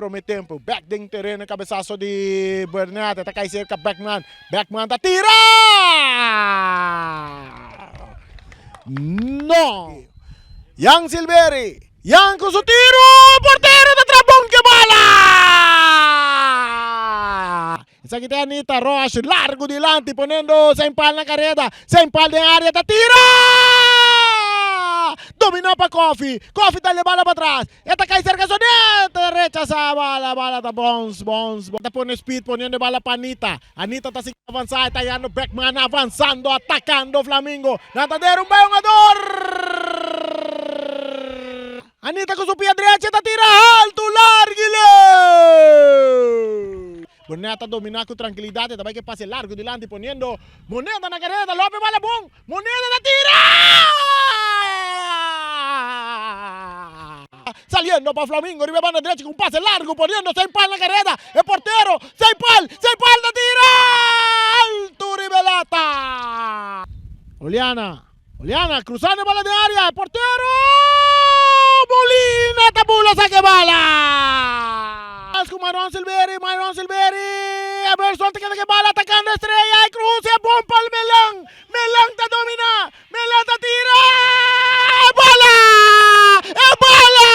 prome tempo. Bek den tereno cabesazo di Bernat ta cay cerca Beckman. Beckman ta tira! No! Jan Silveri. Jan cu su tiro! Portero ta traha bon ke bala! Esaki ta Anita Rosh largo dilanti poniendo Sempal na careda. Sempal den area ta tira! Domina pa Koffie. Koffie ta le bala patras. E ta cay cerca su net. Rechasa bala. Bala ta bounce, bounce. Ta pone speed poniendo e bala pa Anita. Anita ta sigui avansa. E ta yando Beckman avanzando, atacando Flamingo. Nan ta derumba e hungador. Anita cu su pia drechi ta tira halto largo y leu. Boneta ta domina cu trankilidad e ta bay ke pase largo dilanti poniendo Moneda na careda. Lope bala bon. Moneda ta tira! Saliendo pa Flamingo riba e banda drechi cu un pase largo poniendo Seipal na careda. E portero Seipal! Seipal ta tira! Alto riba e lata. Oliana. Oliana cruzando e bala den area, e portero Molina ta bula saca e bala. Cu Myron Silveri, Myron Silveri, Emerson ta keda cu e bala atacando Estrella, e cruce e bon pa Melan, Melan ta domina, Melan ta tira, e bala, e bala,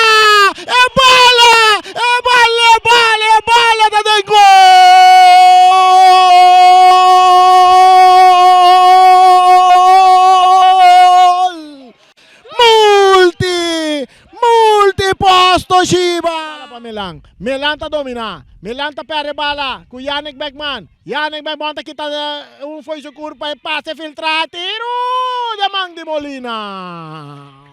e bala, e bala, e bala, e bala ta den gol! Multi, multi posto Shiba! Pa Milan, Milan ta domina, Milan ta perde bala cu Yannick Beckman, Yannick Beckman ta kita un fo'i su curpa e pase filtra, tiro di man di Molina!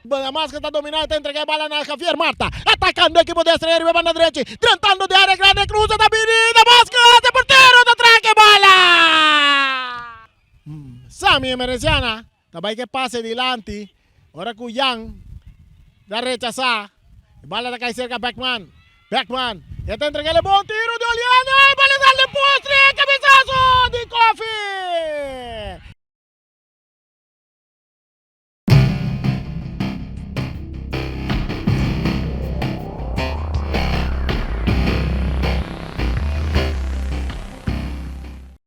Damasco ta domina e ta entrega e bala na Javier Marta. Atacando ekipo di Estrella riba e banda drechi. Drentando di area grande cruza ta bini Damasco e portero ta traha e bala. Sammy Emerenciana ta bai ke pase dilanti ora ku Jan ta rechasa. E bala ta kai serka Beckman. Beckman e ta entrega el e bon tiro di Oliana e bala sal den postre. Cabezazo di Kofi.